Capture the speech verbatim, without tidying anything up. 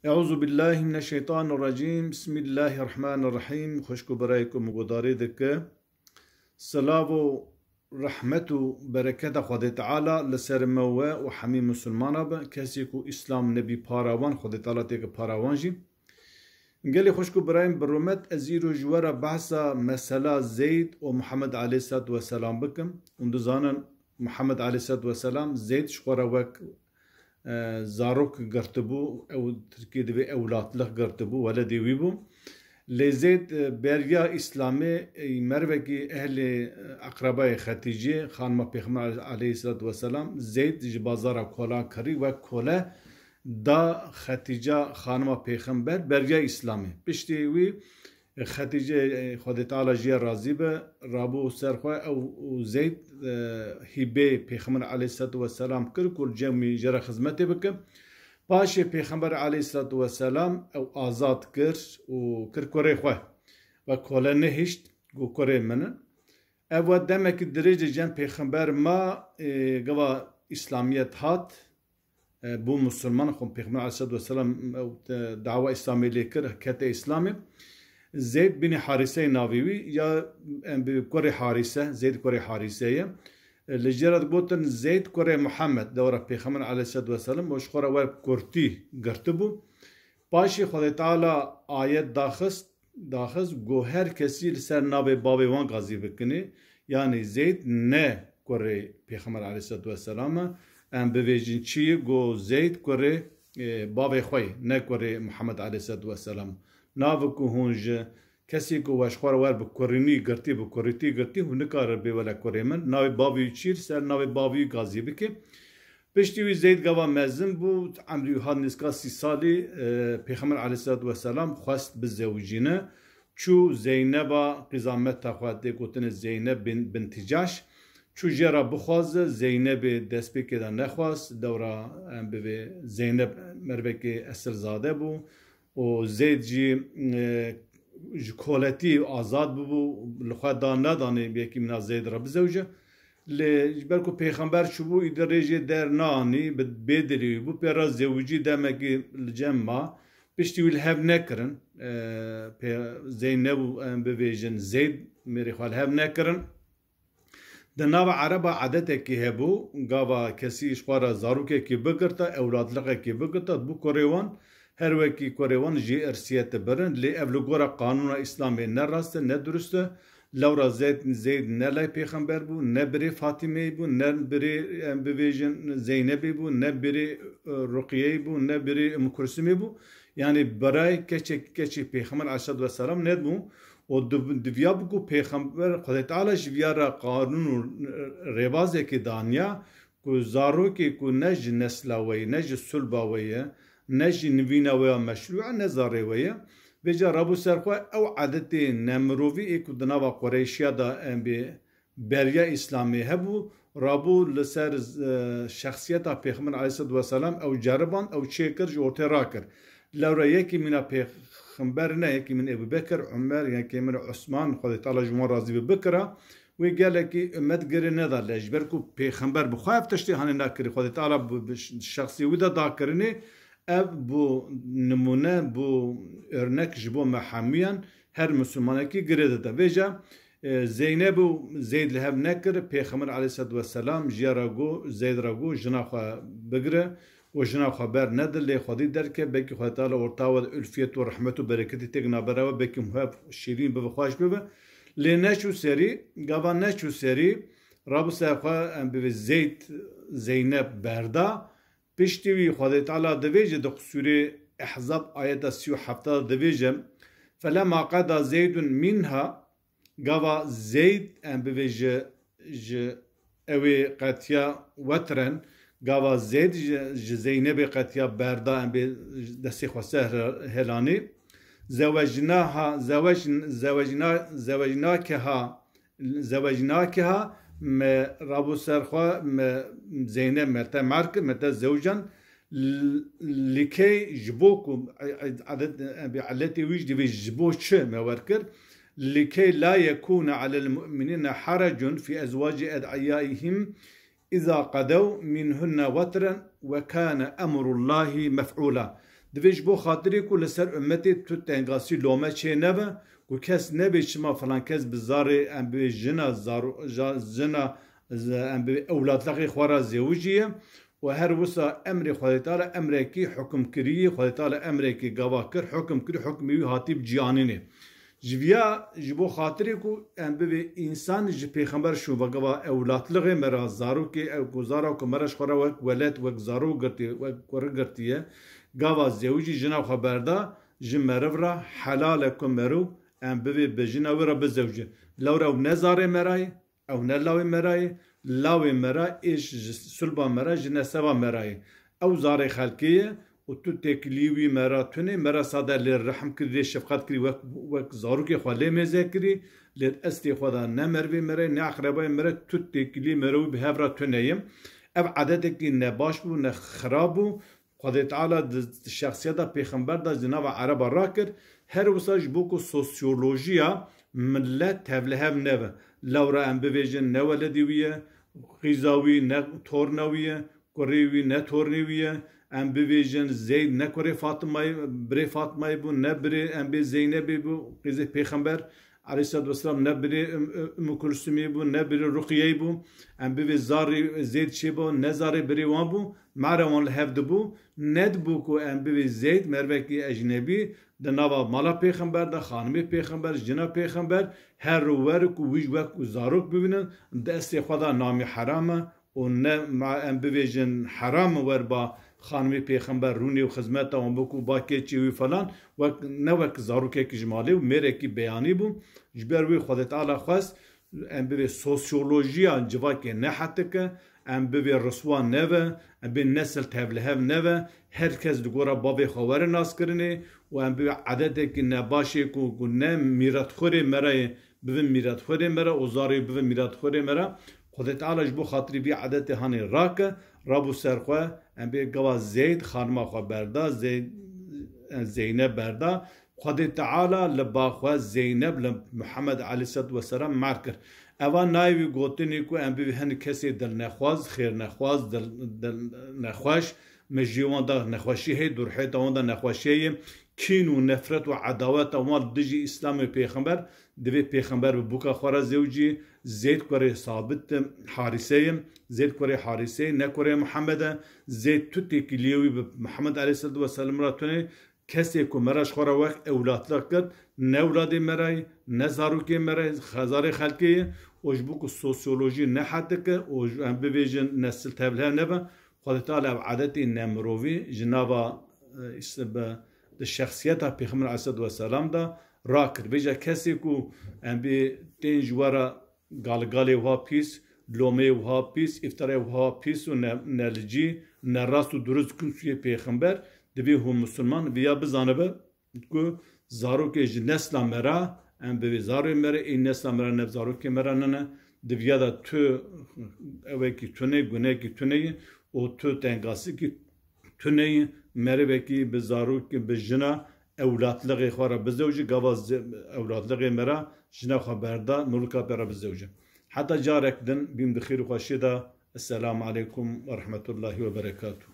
Euzu billahi mineşşeytanirracim. Bismillahirrahmanirrahim. Xwişk û birayê ku min guhdarî dike. Silav û rehmet û bereketa Xwedê Teala li ser me we û hemî misilmana be. Kesê ku Îslam nebî para wan, Xwedê Teala têke para wan jî. Gelê xwişk û birayên bi rûmet, ez îro ji we re behsa mesela Zeyd û Muhammed aleyhisselatu vesselam bikim. Hûn dizanin Muhammed aleyhisselatu vesselam Zeyd ji xwe re wek, e, zarok girtibû, ew Tirkiyê divê ewlatlik girtibû, weledê wî bû. Lê Zeyd, e, beriya Îslamê, e, mervekî ehlê, e, eqrebayê Xetîcê, xanima Pêxember aleyhisselatu vesselam, Zeyd ji bazara kolan kirî wek kole da Xetîca xanima Pêxember beriya Îslamê. Piştî wî Xetîce, e, Xwedê Teala jê razî be, rabû ser xwe ew û Zeyd, e, hîbê Pêxember aleyhisselatu vesselam kir ku li cem wî jê re xizmetê bike. Paşê Pêxember aleyhisselatu vesselam ew azad kir û kir kurê xwe. Wek kole nehişt, got kurê min in. Ev wet demekî dirêj li cem Pêxember ma, e, gava Îslamiyet hat, e, bû misilman, xwe Pêxember aleyhisselatu vesselam, e, dawa Îslamê lê kir, kete Îslamê. Zeyd bin Hariseyê navê wî, ya em bi kurê Harise, Zeyd kurê Harise ye. E, li jê re digotin Zeyd kurê Muhammed, dewra Pêxember aleyhisselatu vesselam, û ji xwe re wer kurtî girtibû. Paşê Xwedê Teala ayet daxist, daxist, got her kesî li ser navê bavê wan gazî bikinê, yanî Zeyd ne kurê Pêxember aleyhisselatu vesselam e, em bivêjin çi ye, got Zeyd kurê, e, bavê xwe ye, ne kurê Muhammed aleyhisselatu vesselam. Navê ku hûn ji kesî ku we ji xwe re wer bi kurînî girtî, bi kurîtî girtî, hûn nikarin bê wele kurê min. Navê bavê wî çi ye, li ser navê bavê wî gazî bike. Piştî wî Zeyd gava mezin bû, emrî wî hat nêzîka sî salî, e, Pêxember aleyhisselatu vesselam xwest bizewicîne. Çû Zeyneba qîzameta xwe tê gotinê Zeyneb bin, binti Caş. Çû jê re bixwaze, Zeynebê destpêkê de nexwast. Dewra em bivê Zeyneb mervekê esilzade bû. û Zeyd jî, e, ji koletî azad bibû, li xwe da nedanê yekî mîna Zeyd re bizewce. Lê ji ber ku Pêxember çûbû, îdî rê jê der neanî, bi bêdilî wî bû, pê re zewicî demekî li cem ma. Piştî wî li hev nekirin, e, pê Zeyneb û em bivêjin Zeyd mêrê xwe li hev nekirin. Di nava Ereba edetekî hebû, gava kesî ji xwe re zarokekî bigirta, ewladliqekî bigirta, dibû kurê wan, her wekî kurê wan jê irsiyete birin, lê ev li gora qanûna Îslamê ne rast e, ne durust e. Lewra Zeyd, Zeyd ne lay Pêxember bû, ne birê Fatîmeyê bû, ne birê, em bivêjin, Zeynebê bû, ne birê, e, Ruqiyeyê bû, ne birê Umm Kulsumê bû. Yanî birayê keçek, keçê Pêxember aleyhisselatu vesselam nedibû. û div-, diviya bû ku Pêxember, Xwedê Teala ji viya re qanûn û rêbazekê daniya ku zarokê ku ne ji nesla we ye, ne ji sulba we ye, ne ji nivîna we ya meşrû e, ne zarê we ye. Vêca rabû ser xwe ew edetê nemirovî ê ku di nava Qureyşiya de em bê beriya Îslamê hebû, rabû li ser, e, şexsiyeta Pêxember aleyhisselatu vesselam ew ceriband, ew çêkir, ji ortê rakir. Lewra yekî mîna Pêxember ne, yekî min Ebû Bekir, Umer, yekî min Osman, Xwedê Teala ji wan razî be, bikira, wê gelekî ummet girê neda lê. Ji ber ku Pêxember bi xwe ev tiştê hanê nakirî, Xwedê Teala bi, bi şexsê wî de dakirinê, ev bû nimûne, bû örnek ji bo me hemûyan, her misilmanekî girê dide. Vêca, e, Zeyneb û Zeyd li hev nekir, Pêxember aleyhisselatu vesselam ji ya re got, Zeyd re got, jina xwe bigire û jina xwe bernede, lê xwedî derke, belkî Xwedê Teala orta we de ulfiyet û rehmet û bereketî têk navbera we, belkî hûn hev şîrîn bibe, xweş bibe. Lê neçû serî, gava neçû serî, rabû ser xwe, em bivê Zeyd, Zeyneb berda. Piştî wî Xwedê Teala divêje di sûrê Ehzab ayeta sî û heft de divêje, "Felema qeda Zeydun minha", gava Zeyd, em bivê ji, ji ewê qetiya wetiren, gava Zeyd ji, ji Zeynebê qetiya berda, em bê destê xwe ser helanî. Zewecnaha, zewec-, zewecna-, zewecnakeha, zewecnakeha, me rabû ser xwe, me Zeyneb me te mer kir, me te zewcan, l-, likey ji bo ku, e-, e-, edet, e, bi eletê wî jî divê ji bo çi me wer kir? Likey la yekûne alel mu'minîne herecun fî ezwacî ed'iyaihim iza qedew minhunne wetren ve kâne emrullahî mef'ûla. Divê ji bo xatirê ku li ser ummetê tu tengasî lome çê nebe, ku kes nebê çima filan kes bi zarê em bê jina zaro-, ja-, jina z-, em bê ewladlexê xwe re zewiciye û her wisa emrê Xwedê Teala emrekî hukmkirî ye, Xwedê Teala emrekî gava kir, hukm kir, hukmê wî hatî bi cî anînê. Ji viya, ji bo xatirê ku em bibê însan ji pêxember şûn ve gava ewlatlixê me re, zarokê ew ku zara ku me re ji xwe re wek weled, wek zarok girtiye, wek kuri girtiye, gava zewicî jina xwe berda, ji meriv re helal e ku meriv em bibê bi jina wê re bizewicin. Lewra ew ne zarê me re ye, ew ne lawê me re ye, lawê me re ê ji sulba me re, ji neseba me re ye. Ew zarê xelkê ye û tu têkilî wî me re tune, me re sade lê rehm kirî, lê şefqet kirî, wek, wek zarokê xwe lê mêze kirî, lê estê xwe de ne merivê me re, ne eqrebayê me re, tu têkilî me re wî bi hev re tune ye. Ev edetekî ne baş bû, ne xirab bû. Xwedê Teala di, di şexsiyeta pêxember de ji nava Ereba rakir, her wisa ji bo ku sosyolojiya millet tevlihev nebe. Lewra em bivêjin ne weledî wî ye, qîza wî ne torna wî ye, kurê wî ne tornê wî ye, em bivêjin Zeyd ne kurê Fatimayê, birê Fatimayê bû, ne birê em bê Zeynebê bû, qîzê pêxember, Aleyhisselatu vesselam ne birê Üm-, Üm-, Ümmü Kulsumê bû, ne birê Ruqiyeyê bû. Em bivê zarê Zeyd çê bû, ne zarê birê wan bû. Mare wan li hev dibû. Nedibû ku em bivê Zeyd mervekî ecnebî di nava mala pêxember de, xanimê pêxember, jina pêxember, her wer ku wî ji wek zarok bibînin, di estê xwe de namî heram e. Û ne ma em bivêjin heram e wer ba xanimê pêxember rûnê û xizmeta wan bikû ba keçê wî falan, wek, ne wek zarokekî ji malê û mêrekî beyanî bû. Ji ber wê Xwedê Teala xwest em bivê sosyolojiya civakê nehetik e, em bivê riswa neve, em bê nesil tevlihev neve, her kes li gora bavê xwe were naskirinê û em bivê edetekî nebaşê ku, ku ne mîratxwerê me re ye, bivin mîratxwerê me re û zarê bivin mîratxwerê me re. Xwedê Teala ji bo xatirî vî edetê hanê rake, rabû ser xwe, em bê gava Zeyd xanima xwe berda, Zeyd, Zeyneb berda. Xwedê Teala li ba xwe Zeyneb li Muhammed aleyhisselatu vesselam mer kir. Eva nayê wî gotinê ku em bivî hin kesê dilnexwaz, xêrnexwaz, dil, dil nexweş, mejiyê wan de nexweşî heye, durhêta wan de nexweşî heye, kîn û nefret û edaweta wan li dijî Îslamê pêxember, divê pêxember bi bûka xwe re zewcî, Zeyd kurê Sabit Harise ye, Zeyd kurê Harise ye, ne kurê Muhammed e, Zeyd tu têkiliyê wî bi Muhammed aleyhisselatu vesselam re tune, kesê ku me re ji xwe re wek ewlatlik kir, ne ewladê me re ye, ne zarokê me re ye, xezarê xelkê ye, û ji bo ku sosyolojî nehetik e û ji, em bivêjin nesil tevlihev nebe, Xwedê Teala ev edetê nemirovî ji nava, e, îşte bi, di şexsiyeta Pêxember aleyhisselatu vesselam de rakir. Vêca kesê ku em bê tên ji we re galgalê wiha pîs, lomeyê wiha pîs, îftarê wiha pîs û ne, nelicî, nerast û durust kin sûyê Pêxember, divê hûn misilman viya bizanibe, ku zarokê ji nesla me re, em bivê zarê me re, ê nesla me re ne zarokê me re nene, di viya de tu ewekî tune, gunekî tune ye û tu tengasikî tune ye, merivekî bi zarokê, bi jina ewlatlixê xwe re bizewcî, gava ze-, ewlatlixê me re jina xwe berda, mirûka pê re bizewcî. Heta carek din bîm di xêr û xweşiyê de. Esselamu aleykum ve rahmetullahi ve berekatuhu.